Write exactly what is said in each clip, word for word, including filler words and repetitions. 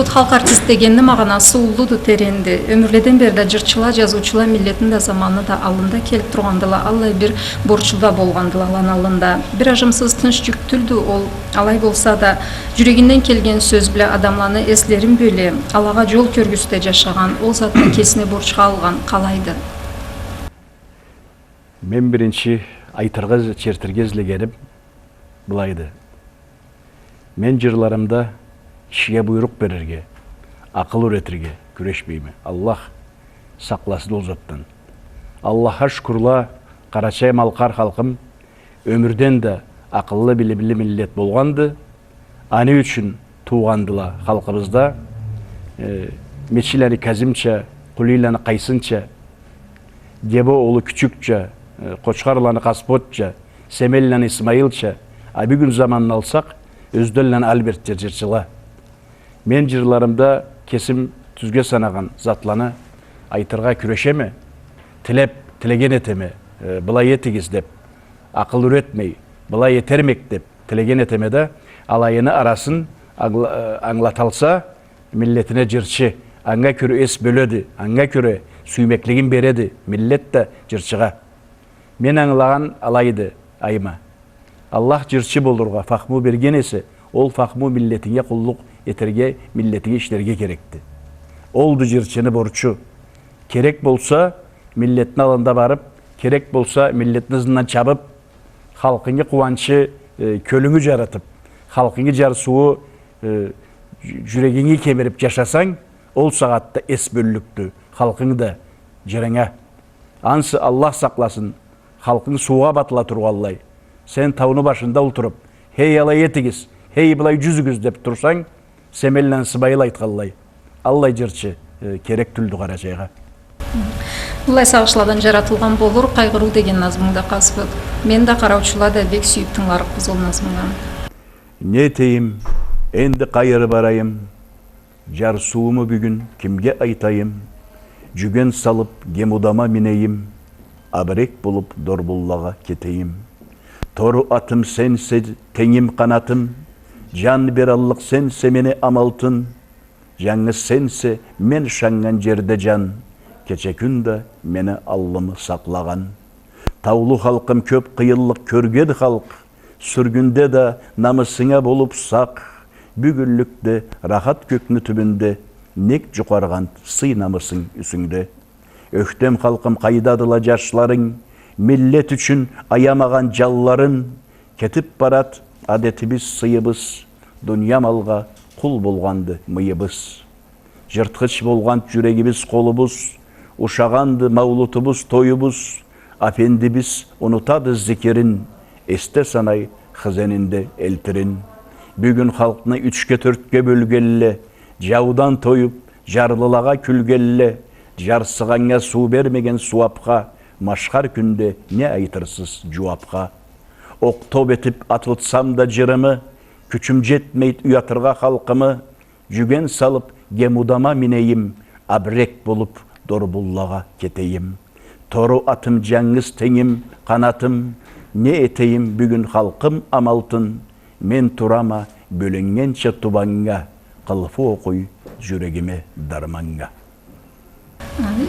Халкъ артист дегенни магъанасы уллуду, теренди. Ёмюрледен бери да джырчыла, джазыучула миллетни да, заманны да аллында келиб тургъандыла, аллай бир борчлу да болгъандыла аланы аллында. Бир ажымсыз тынч джюк тюлдю ол, алай болса да, джюрегинден келген сёз бла адамланы эслерин бёле, алагъа джол кёргюзте джашагъан, ол затны кесине борчха алгъан къалайды? Мен биринчи айтыргъа, чертирге излегеним былайды. Мен джырларымда кишиге буйрукъ берирге, акъыл юретирге кюрешмейме. Аллах сакъласын ол затдан. Аллахха шукурла, къарачай-малкъар халкъым ёмюрден да акъыллы, билимли миллет болгъанды. Аны ючюн туугъандыла халкъыбызда, э, Мечиланы Казимча, Къулийланы Къайсынча, Дебо улу Кючюкча, э, Къочхарланы Къасботча, Семенланы Исмаилча, а бюгюн заманны алсакъ, Ёзденланы Альбертча джырчыла. Мен джырларымда кесим тюзге санагъан затланы айтыргъа кюрешеме, тилеб, тилеген этеме, э, былай этигиз деб, акъыл юретмей, былай этермек деб, тилеген этеме да, алайыны арасын англа-, э, ангылаталса, миллетине джырчы, анга кёре эс бёледи, анга кёре сюймеклигин береди миллет да джырчыгъа. Мен ангылагъан алайды, Айма. Аллах джырчы болургъа фахму берген эсе, ол фахму миллетинге къуллукъ этерге, миллетинге ишлерге керекди. Олду джырчыны борчу. Керек болса, миллетни аллында барыб, керек болса, миллетни ызындан чабыб, халкъынгы къууанчы, э, кёлюнгю джарытыб, халкъынгы джарсыуу, э, джю-, джюрегинги кемириб джашасанг, ол сагъатда эс бёллюкдю халкъынг да джырынга. Ансы, Аллах сакъласын, халкъынг суугъа батыла тургъанлай, сен тауну башында олтуруб, «Хей, алай этигиз, хей, былай джюзюгюз» деб турсанг, Семенланы Исмаил айтханлай, аллай джырчы, э, керек тюлдю Къарачайгъа. Быллай сагъышладан джаратылгъан болур «Къайгъырыу» деген назмунг да, Къасбот. Мен да, къараучула да бек сюйюб тынгыларыкъбыз ол назмунга. Не этейим, энди къайры барайым, джарсыууму бюгюн кимге айтайым? Джюген салыб, гемудама минейим, абрек болуб, Дорбунлагъа кетейим. Тору атым сенсе, тенгим, къанатым, джан бераллыкъ сенсе мени амалтын. Джангыз сенсе мен ышаннган джерде джан, кече-кюн да мени аллымы сакълагъан. Таулу халкъым кёб къыйынлыкъ кёрген халкъ, сюргюнде да намысынга болуб сакъ, бюгюнлюкде рахат кёкню тюбюнде, нек джукъаргъан сый-намысынг юсюнгде? Ёхтем халкъым, къайдадыла джашларынг, миллет ючюн аямагъан джанларын? Кетиб барад адетибиз, сыйыбыз, дуния малгъа къул болгъанды мыйыбыз. Джыртхыч болгъанд джюрегибиз, къолубуз, ушагъанды маулутубуз, тоюбуз, Афендибиз унутады зикирин, эсде санай хызенинде элтирин. Бюгюн халкъны ючге, тёртге бёлгенле, джаудан тоюб, джарлылагъа кюлгенле, джарсыгъаннга суу бермеген сууабха, машхар кюнде не айтырсыз джууабха? Окъ-топ этиб атылтсам да джырымы, кючюм джетмейд уятыргъа халкъымы, джюген салыб, гемудама минейим, абрек болуб, Дорбунлагъа кетейим. Тору атым, джангыз тенгим, къанатым, не этейим бюгюн халкъым амалтын, мен турама бёленнгенча тубаннга, къылфы окъуй джюрегиме дарманнга.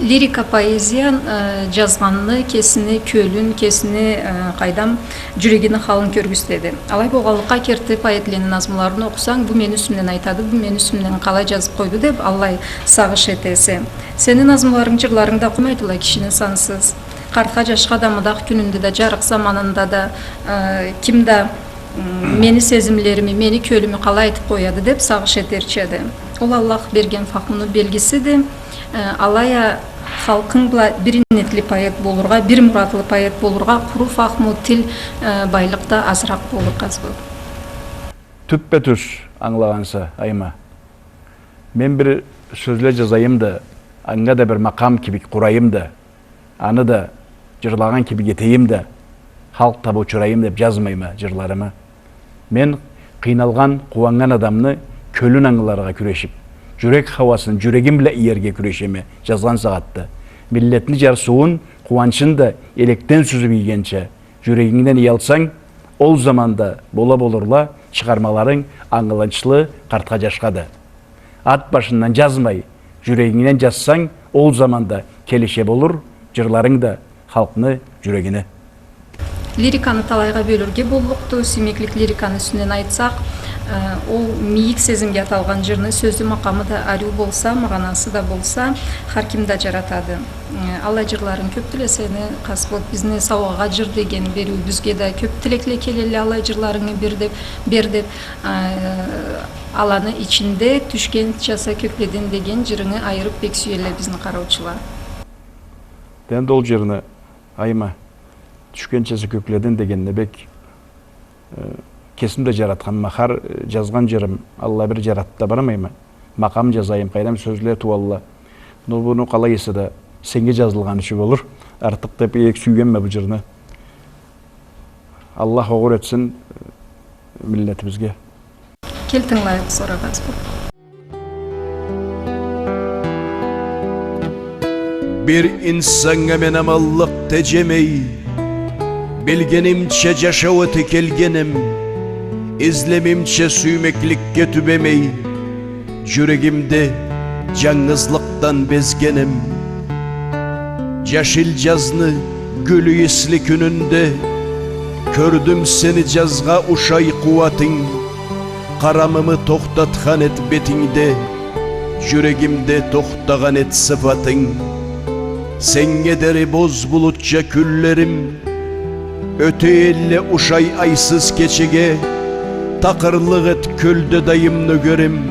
Лирика поэзия, э, джазгъанны кесини кёлюн, кесини, э, къайдам, джюрегини халын кёргюзтеди. Алай болгъанлыкъгъа, керти поэтлени назмуларын окъусанг, бу мени юсюмден айтады, бу мени юсюмден къалай джазыб къойду деб, аллай сагъыш этесе. Сени назмуларынг, джырларынг да къоймайдыла кишини сансыз. Къартха, джашха да, мудах кюнюнде да, джарыкъ заманында да, э, ким да М, мени сезимлерими, мени кёлюмю къалай айтыб къояды деб сагъыш этерчады. Ол Аллах берген фахмуну белгисиди. Э, алай а халкъынг бла бир иннетли поэт болургъа, бир муратлы поэт болургъа къуру фахму, тил, э, байлыкъ да азыракъ болур, Къасбот. Тюппе-тюз ангылагъанса, Айма. Мен бир сёзле джазайым да, анга да бир макъам кибик къурайым да, аны да джырлагъан кибик этейим да, халкъ таб учурайым деб джазмайма джырларымы. Мен къыйналгъан, къууаннган адамны кёлюн ангыларгъа кюрешиб, джюрек хауасын джюрегим бла иерге кюрешеме джазгъан сагъатда. Миллетни джарсыуун, къууанчын да элекден сюзюб ийгенча, джюрегингден иялсанг, ол заманда бола болурла чыгъармаларынг ангыланчлы къартха, джашха да. Ат башындан джазмай, джюрегингден джазсанг, ол заманда келише болур джырларынг да халкъны джюрегине. Лириканы талайгъа бёлюрге боллукъду. Сюймеклик лириканы юсюнден айтсакъ, э, ол мийик сезимге аталгъан джырны сёзю, макъамы да ариу болса, магъанасы да болса, хар ким да джаратады. Э, аллай джырларынг кёпдюле сени, Къасбот. Бизни саугъагъа джыр деген бериуюбюзге да кёп тилекле келелле, аллай джырларынгы бир деп, бер деп. Э, аланы ичинде «Тюшгенчаса кёкледен» деген джырынгы айырып бек сюелле бизни къараучула. Энди ол джырны, айма, «Тюшгенчаса кёкледен» дегенни бек, э, кесим да джаратханма, хар, э, джазгъан джырым аллай бир джаратып да бармайма. Макъам джазайым, къайдам, сёзле тууалла. Но муну къалай эсе да сеннге джазылгъаны ючюн болур. Артыкъ да бек сюйгенме бу джырны. Аллах огъур этсин, э, миллетибизге. Кел, тынгылайыкъ сора, Къасбот. Бир инсаннга мен аманлыкъ теджемей, билгенимча джашау эте келгенем, излемимча сюймекликге тюбемей, джюрегимде джангызлыкъдан безгенем. Джашил джазны гюл ийисли кюнюнде кёрдюм сени джазгъа ушай къууатынг. Къарамымы тохтатхан эд бетингде, джюрегимде тохтагъан эд сыфатынг. Сеннге дери боз булутча кюнлерим ёте элле ушай айсыз кечеге, такъырлыкъ эд кёлде дайым нёгерим,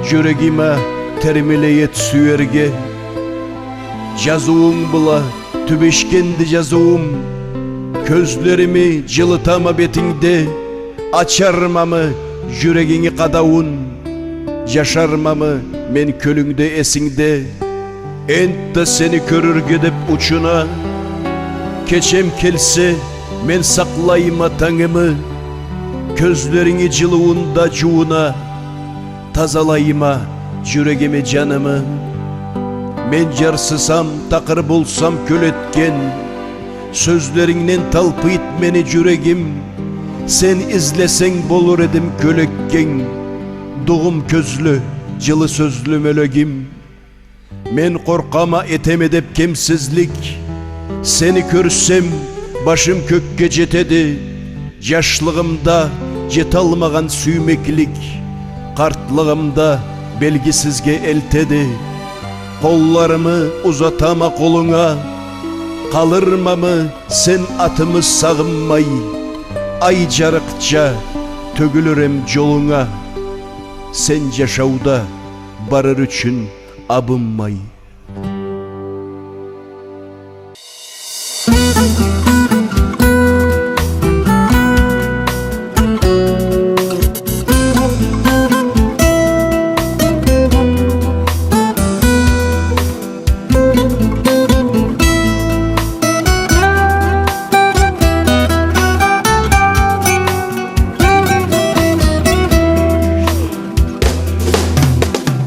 джюрегим а термилей эд сюерге. Джазыуунг бла тюбешгенди джазыуум, кёзлерими джылытама бетингде, ачармамы джюрегинги къадауун, джашармамы мен кёлюнгде, эсингде. Энтда сени кёрюрге деп учуна, кечем келсе, мен сакълайма тангымы, кёзлеринги джылыуунда джууна тазалайма джюрегими, джанымы. Мен джарсысам, такъыр болсам кёл этген, сёзлерингден талпыйд мени джюрегим. Сен излесенг, болур эдим кёл эккенг, дугъум кёзлю, джылы сёзлю мёлегим. Мен къоркъама, этеме деп кемсизлик, сени кёрсем, башым кёкге джетеди. Джашлыгъымда джеталмагъан сюймеклик къартлыгъымда белгисизге элтеди. Къолларымы узатама къолунга, къалырмамы сен атымы сагъынмай? Ай джарыкъча тёгюлюрем джолунга, сен джашауда барыр ючюн абынмай.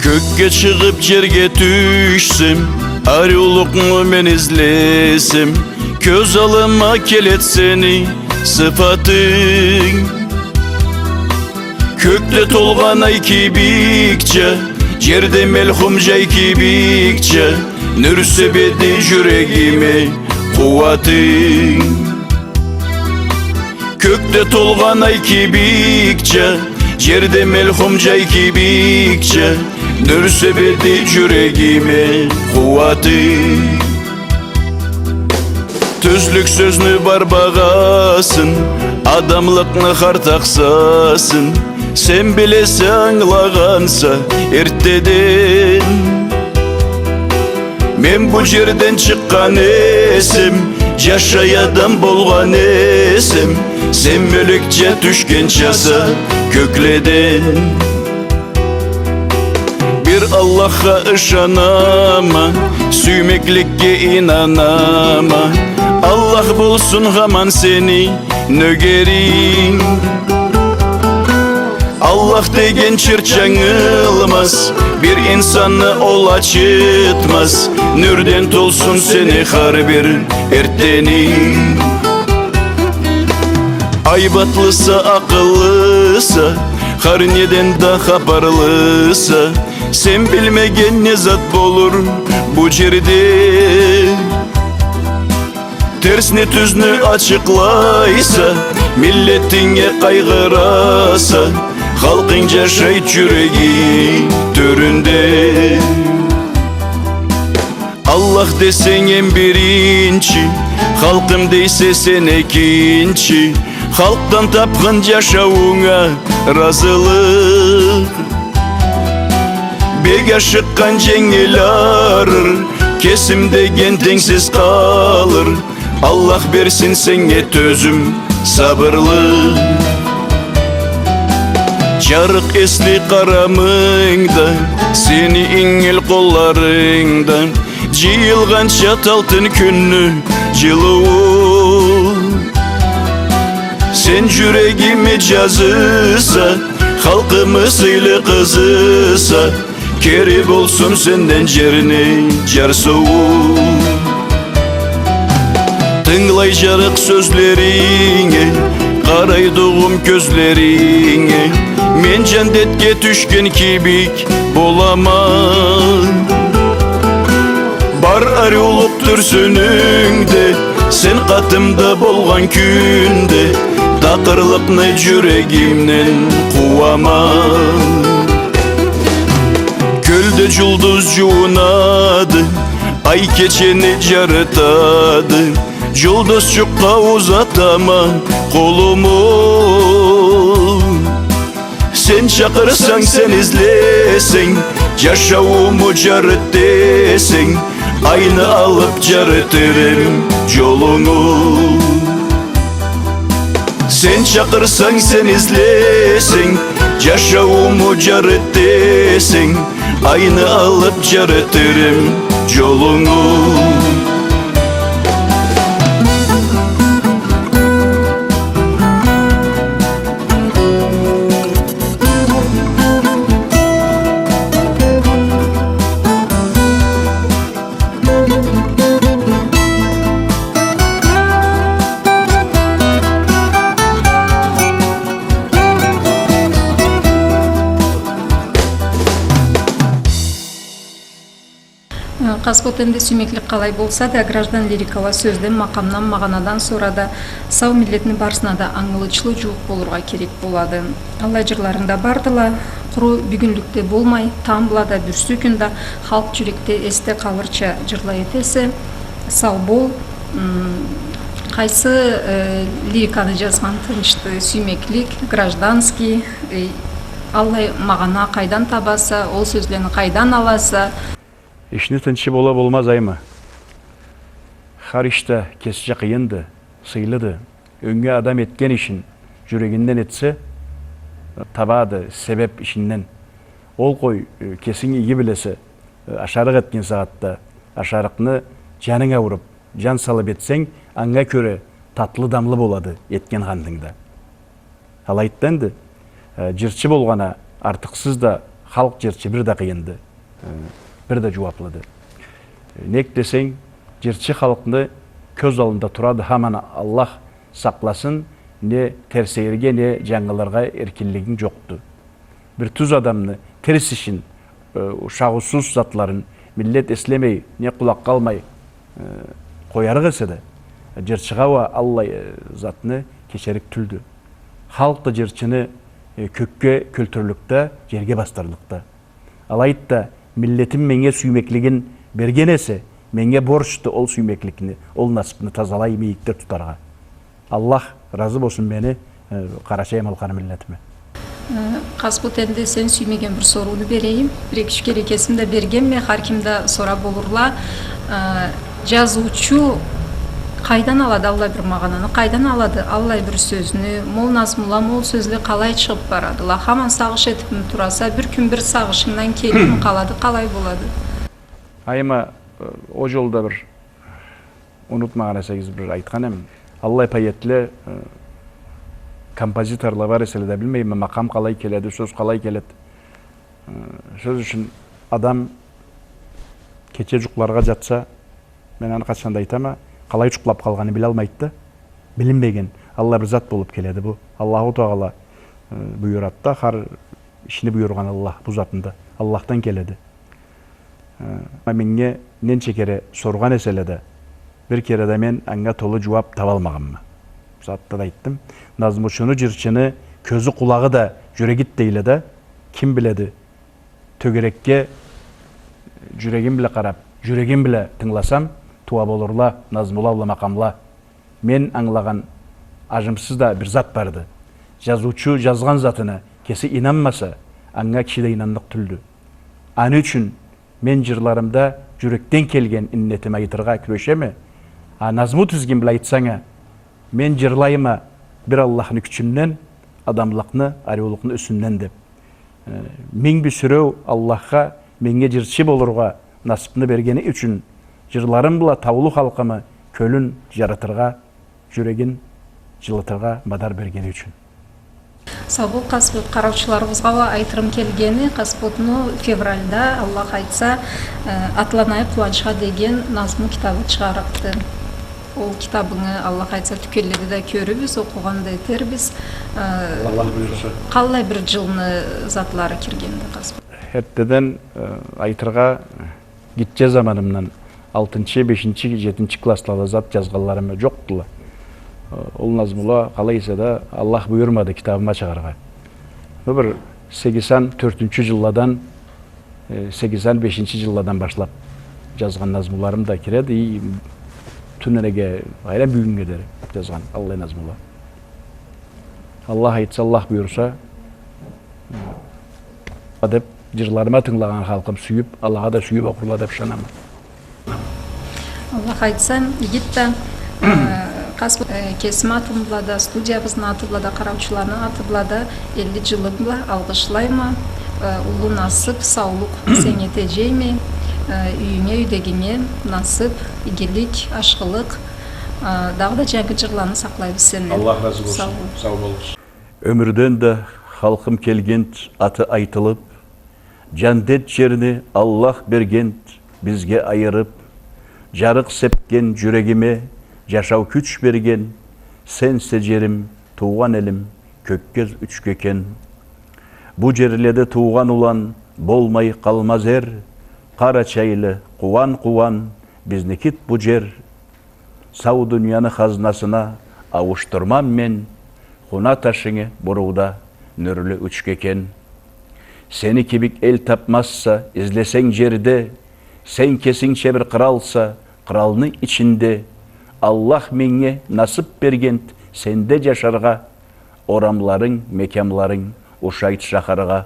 Кёкге чыгъып, джерге тюшсем, ариулукъну мен излесем, кёз аллыма келед сени сыфатынг. Кёкде толгъан ай кибикча, джерде мелхум джай кибикча, нюрсеб эди джюрегиме къууатынг. Кёкде толгъан ай кибикча, джерде мелхум джай кибикча, нюрсеб эди джюрегиме къууатынг. Тюзлюк сёзню бар багъасын, адамлыкъны хар такъсасын, сен билесе, ангылагъанса эртдеден. Мен бу джерден чыкъгъан эсем, джашай адам болгъан эсем, сен мёлекча тюшгенчаса кёкледен. Бир Аллахха ышанама, сюймекликге ийнанама. Аллах болсун хаман сени нёгеринг. Аллах деген чырт джангылмаз, бир инсанны ол ачытмаз. Нюрден толсун сени хар бир эртденинг. Айбатлыса, акъыллыса, хар неден да хапарлыса, Сен билмеген не зат болур бу джерде? Терсни, тюзню ачыкълайса, миллетинге къайгъыраса, халкъынг джашай джюреги тёрюнде. Аллах десенг эм биринчи, халкъым дейсе сен экинчи. Халкъдан тапхын джашауунга разылыкъ. Бек ашыкъгъан дженгил арыр, кесим деген тенгсиз къалыр. Аллах берсин сеннге тёзюм, сабырлыкъ. Джарыкъ эсли къарамынгда, сени ингил къолларынгда, джыйылгъанча алтын кюнню джылыуу. Сен джюрегими джазыса, халкъымы сыйлы къызыса, кери болсун сенден джерни джарсыуу. Тынгылай джарыкъ сёзлеринге, къарайдыгъым кёзлеринге, мен джандетге тюшген кибик болама. Бар ариулукъ тюрсюнюнгде, сен къатымда болгъан кюнде, такъырлыкъны джюрегимден къууама. Кёлде джулдуз джууунады, ай кечени джарытады. Джулдузчукъгъа узатама къолуму. Сен чакъырсанг, сен излесенг, джашаууму джарыт десенг, айны алып джарытырым джолунгу. Сен чакъырсанг, сен излесенг, джашаууму джарыт десенг, айны алып джарытырым джолунгу. Э, Къаспот, энди сюймеклик къалай болса да, граждан лирикала сёзден, макъамдан, магъанадан сора да сау миллетни барысына да ангылычлы, джууукъ болургъа керек болады. Аллай джырларынг да бардыла, къуру бюгюнлюкде болмай, тамблада, бюрсюу кюн да халкъ джюрекде эсде къалырча джырла этесе. Сау бол. М, къайсы, э, лириканы джазгъан тынчды? Сюймеклик, гражданский, э, аллай магъана къайдан табаса, ол сёзлени къайдан аласа? Ишни тынчы бола болмаз, Айма. Хар иш да кесича къыйынды, сыйлыды. Ёнге адам этген ишин джюрегинден этсе, табады себеп ишинден. Ол къой, э, кесинг иги билесе, э, ашарыкъ этген сагъатда ашарыкъны джанынг ауруп, джан салып этсенг, анга кёре татлы, дамлы болады этген хантынг да. Алайды да энди, э, джырчы болгъаны артыкъсыз да, халкъ джырчы бир да къыйынды, э, бир да джууаплыды. Э, нек десенг, джырчы халкъны кёз аллында турады хаман, Аллах сакъласын, не терсейирге, не джангылыргъа эркинлигинг джокъду. Бир тюз адамны терс ишин, э, ушагъыусуз затларын миллет эслемей, не къулакъгъа алмай, э, къоярыкъ эсе да, джырчыгъа уа аллай, э, затны кечерик тюлдю. Халкъ да джырчыны, э, кёкге кёлтюрлюк да, джерге басдырлыкъ да. Алайды да, миллетим меннге сюймеклигин берген эсе, меннге борчду ол сюймекликни, ол насыпны тазалай, мийикдир тутаргъа. Аллах разы болсун мени, э, къарачай-малкъар миллетиме. Э, Къаспот, энди сен сюймеген бир сорууну берейим. Бир-эки-юч кере кесим да бергенме, хар ким да сорап болурла. Э, джазыучу къайдан алады аллай бир магъананы, къайдан алады аллай бир сёзню, ма ол назмула, ма ол сёзле къалай чыгъып барадыла? Хаман сагъыш этипми тураса, бир кюн бир сагъышынгдан келипми къалады, къалай болады? Айма, э, ол джолда бир унутмагъан эсегиз, бир айтхан эм. Аллай поэтле, э, композиторла бар эселе да, билмейме, макъам къалай келеди, сёз къалай келеди. Э, сёз ючюн, адам кече джукъларгъа джатса, мен аны къачан да айтама, къалай джукълап къалгъанын билалмайды да, билинмеген аллай бир зат болуп келеди бу. Аллаху Тагъала, э, буюрады да, хар ишни буюргъан Аллах бу затында. Аллахдан келеди. Э, меннге ненча кере соргъан эселе да, бир кере да мен анга толу джууап табалмагъанма. Затда да айтдым. Назмучуну, джырчыны кёзю, къулагъы да джюрегиди дейле да, ким биледи? Тёгерекге джюрегим бла къарап, джюрегим бла тынгыласам, тууа болурла назмула бла макъамла. Мен ангылагъан, ажымсыз да бир зат барды. Джазыучу джазгъан затына кеси ийнанмаса, анга киши да ийнанныкъ тюлдю. Аны ючюн мен джырларымда джюрекден келген иннетими айтыргъа кюрешеме. А назму тизгин бла айтсанг а, мен джырлайма бир Аллахны кючюнден, адамлыкъны, ариулукъну юсюнден деп. Э, минг бир сюреу Аллахха меннге джырчы болургъа насыпны бергени ючюн, джырларым бла таулу халкъымы кёлюн джарытыргъа, джюрегин джылытыргъа мадар бергени ючюн. Сау бол, Къаспот. Къараучуларыбызгъа уа айтырым келгени, Къаспотну февральда, Аллах айтса, э, «Атланайыкъ къууанчха» деген назму китабы чыгъарыкъды. Ол китабынгы, Аллах айтса, тюкенледе да кёрюрбюз, окъугъан да этербиз. Э, Аллах буюрса. Къаллай бир джылны затлары киргенди, Къаспот? Эртдеден, э, айтыргъа, гитче заманымдан, алтынчы, бешинчи, джетинчи класслада зат джазгъанларым джокъдула. Э, ол назмула, къалай эсе да, Аллах буюрмады китабыма чыгъаргъа. Бу бир сегизен тёртюнчю джылладан, э, сегизен бешинчи джылладан башлап джазгъан назмуларым да киреди. И тюненеге къайры, бюгюннге дери джазгъан аллай назмула. Аллах айтса, Аллах буюрса, деп, джырларыма тынгылагъан халкъым сюйюп, алагъа да сюйюп окъурла деп ышанама. Аллах айтса, игит да, э, Къаспот, э, кесими атым бла да, студиябызны аты бла да, къараучуланы аты бла да элли джылынг бла алгъышлайма. Э, уллу насып, саулукъ сеннге теджейме. Э, юйюнге, юйдегинге насып, игилик, ашхылыкъ. Э, дагъыда джангы джырланы сакълайбыз сенден. Аллах разы болсун. Сау бол. Сау болугъуз. Ёмюрден да халкъым келгенд аты айтылып, джандет джерни Аллах бергенд бизге айырып, джарыкъ сепген джюрегиме джашау кюч берген, сенсе джерим, туугъан элим, кёккез Учкекен. Бу джерледе туугъан улан болмай къалмаз эр, Къарачайлы, къууан, къууан, бизникид бу джер. Сау дунияны хазнасына ауушдурмам мен Хуна ташынгы бурууда, нюрлю Учкекен. Сени кибик эл тапмазса излесенг джерде, сен кесингча бир къыралса къыралны ичинде. Аллах меннге насып бергенд сенде джашаргъа, орамларынг, мекямларынг ушайд шахаргъа.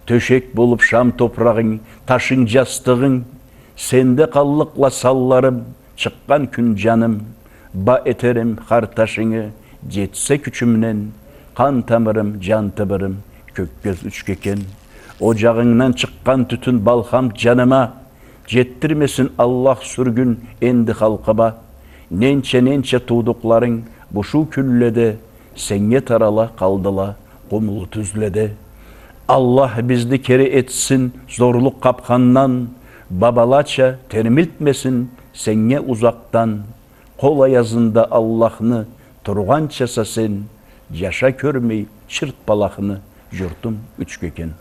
Тёшек болуп шам топурагъынг, ташынг, джастыгъынг, сенде къаллыкъла санларым, чыкъгъан кюн джаным. Ба этерим хар ташынгы, джетсе кючюмден, къан тамырым, джан тыбырым, кёккез Учкекен. Оджагъынгдан чыкъгъан тютюн балхам джаныма, джетдирмесин Аллах сюргюн энди халкъыма. Ненча-ненча туудукъларынг бушуу кюнледе сеннге тарала къалдыла къумлу тюзледе. Аллах бизни кери этсин зорлукъ къапхандан, бабалача термилтмесин сеннге узакъдан. Къол аязында Аллахны тургъанчаса сен, джаша кёрмей чырт балахны, джуртум Учкекен.